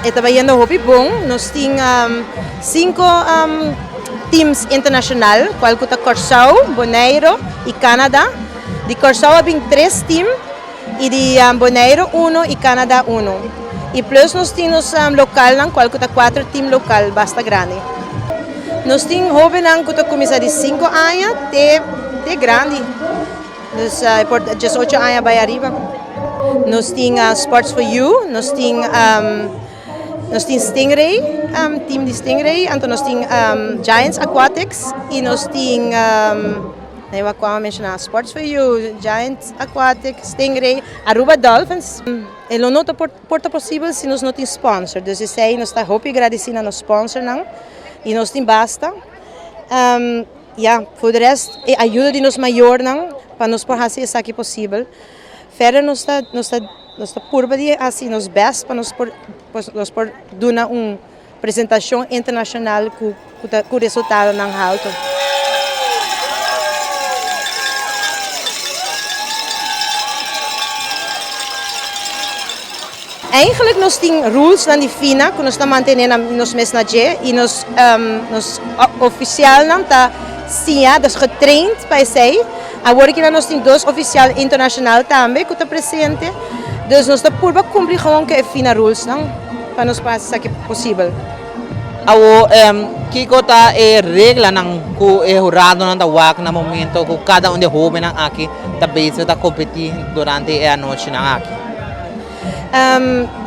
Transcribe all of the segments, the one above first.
E ta bayendo hopi bon. Nos tin cinco teams internacional, cual cu ta Corsou, Bonaire y Canada. Di Corsou a bin tres team y di Bonaire uno y Canada uno. Y plus nos tin nos localnan, cual cu ta cuatro team local basta grandi. Nos tin hobennan cu ta cuminsa di cinco aña te te grandi. Dus e por diesocho aña bai ariba. Nos tin Sports for You, nos tin nos tin Stingray, team di Stingray, anto nos tin Giants Aquatics y nos tin e wak cual a menciona Sports for You, Giants Aquatics, Stingray, Aruba Dolphins. E lo no ta por ta posibel si nos no tin sponsor, dus esey nos ta hopi agradeci na nos sponsornan y nos tin basta. Ya, for de rest e ayuda di nos mayornan pa nos por hasi esaki posibel. Verder nos ta nos ta nos ta purba di hasi nos best pa nos por nos por duna un presentashon internashonal ku ku ta ku resultadonan halto. Eigenlijk nos tin rulesnan di FINA ku nos ta mantené na nos mes na dje i nos nos ofisialnan ta siña, dus getraind pa esei. Awor kinan nos tin dos ofisial internashonal tambe ku ta presente. Dus nos ta purba kumpli gewoon ku e FINA rulesnan pa nos por hasi esaki posibel. Awor kiko ta e reglanan ku e huradonan ta wak na momento ku kada un di e hobennan aki ta bezig ta kompetí durante e anochinan aki?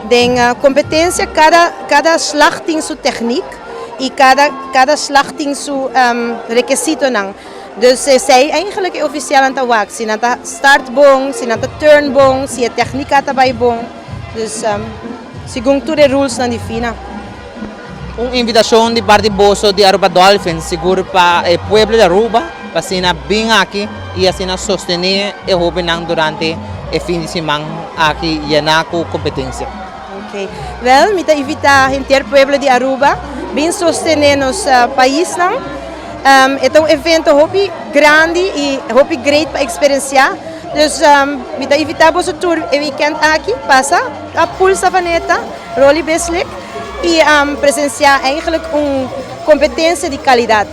Den competencia cada cada slag tin su techniek y cada cada slag tin su requisitonan. Dus esey eigenlijk e oficialnan ta wak, si nan ta start bon, si nan ta turn bon, si e technica ta bay bon. Dus segun tur e rulesnan di FINA. Un invitacion di parti boso di Aruba Dolphins sigur pa e pueblo di Aruba pa asina bin aki y asina sostene e hobennan durante e fin di siman aki yena cu competencia. Ok, wel mi ta invita henter pueblo di Aruba bin sostene nos paisnan. E ta un evento hopi grandi y hopi great pa experiencia. Dus mi ta invita boso tur e weekend aki pasa a Pool Savaneta, Roly Bislick. Y presencia eigenlijk un competencia di calidad.